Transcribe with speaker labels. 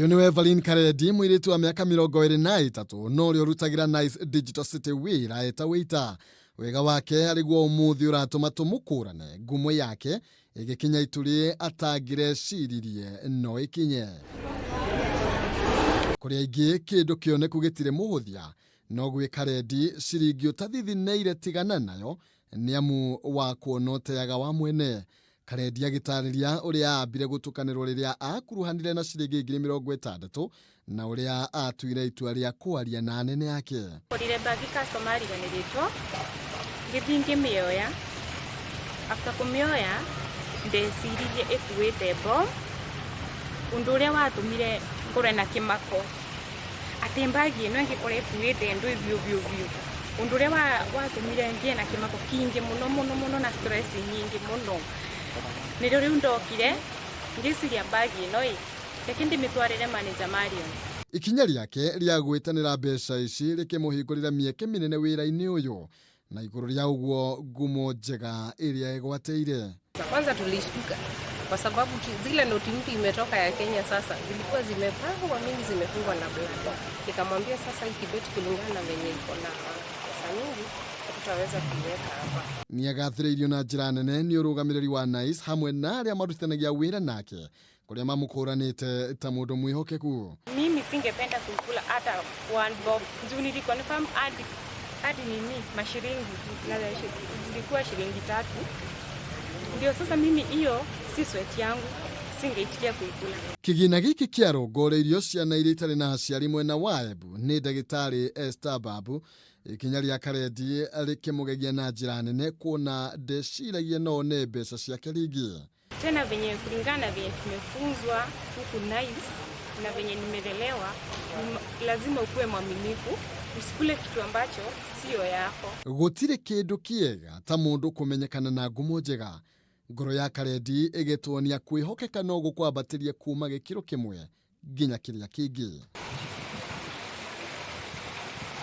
Speaker 1: Ũyũ nĩ Evelyn Karendi, mũirĩtu wa mĩaka 23 na ũrĩa ũrutagĩra Nice Digital City wĩra eta waiter. Wega wake arĩguo ũmũthĩ ũratũma tũmũkũrane, ngumo yake ĩgĩkinya ituri atangĩreciririe no ĩkinye. Kũrĩ aingĩ kĩndũ kĩoneku gĩtirĩ mũhũthia, no gwĩ Karendi ciringi ũtathithinĩire tigana nayo nĩ amu wa kuona ũteaga wa mwene. Karendi agĩtarĩria ũrĩa aambire gũtukanĩrwo rĩrĩa akuruhanire na ciringi 60,000 na ũrĩa atuire itua rĩa kwaria na anene ake.
Speaker 2: Ngorire bagi customer ariganĩrĩtwo, ngĩthiĩ ngĩmĩoya, after kũmĩoya ndeciririe ĩkuĩte bomb, ũndũ ũrĩa watũmire ngorwe na kĩmako atĩ bagi ĩno ĩngĩkorwo ĩkuĩte ndũĩ biũ biũ biũ, ũndũ ũrĩa watũmire ngĩe na kĩmako kĩingĩ mũno mũno mũno na stress nyingĩ mũno, nĩrĩo rĩu ndokire ngĩciria bagi ĩno ĩ, reke ndĩmĩtwarĩre manager Marion.
Speaker 1: Ikinya rĩake rĩa gwĩtanĩra mbeca ici rĩkĩmũhingũrĩra mĩeke mĩnene wĩra-inĩ ũyũ na igũrũ rĩa ũguo ngumo njega ĩrĩa ĩgwatĩire.
Speaker 3: Kwanza tulishtuka kwa sababu zile noti mpya imetoka ya Kenya sasa zilikuwa zimepangwa mingi zimefungwa na black. Nikamwambia sasa hii kibeti kulingana na venye iko na pesa nyingi hatutaweza kuiweka hapa.
Speaker 1: Nĩagathĩrĩirio na njĩra nene nĩ ũrũgamĩrĩri wa Nice hamwe na arĩa marutithanagia wĩra nake kũrĩa mamũkũranĩte ta mũndũ mwĩhokeku.
Speaker 2: Mimi singependa kuikula hata one bob juu niliconfirm hadi hadi nini mashilingi na zilikuwa shilingi 3. Ndio sasa mimi hiyo si sweat yangu, singeitikia kuikula.
Speaker 1: Kĩgĩna gĩkĩ kĩarongoreirio ciana iria itarĩ na aciari mwena wa Embu nĩ ndagĩtarĩ Esther Babu. Ikinya rĩa Karendi rĩkĩmũgegia na njĩra nene kuona ndeciragia no one mbeca ciake rĩngĩ.
Speaker 2: Tena venye kulingana na venye tumefunzwa huku Nice na venye nimelelewa, lazima ukuwe mwaminifu, usikule kitu ambacho sio yako.
Speaker 1: Gũtirĩ kĩndũ kĩega ta mũndũ kũmenyekana na ngumo njega. Ngoro ya Karendi ĩgĩtuonia kwĩhokeka no gũkwambatĩria kuma gĩkĩro kĩmwe nginya kĩrĩa kĩngĩ.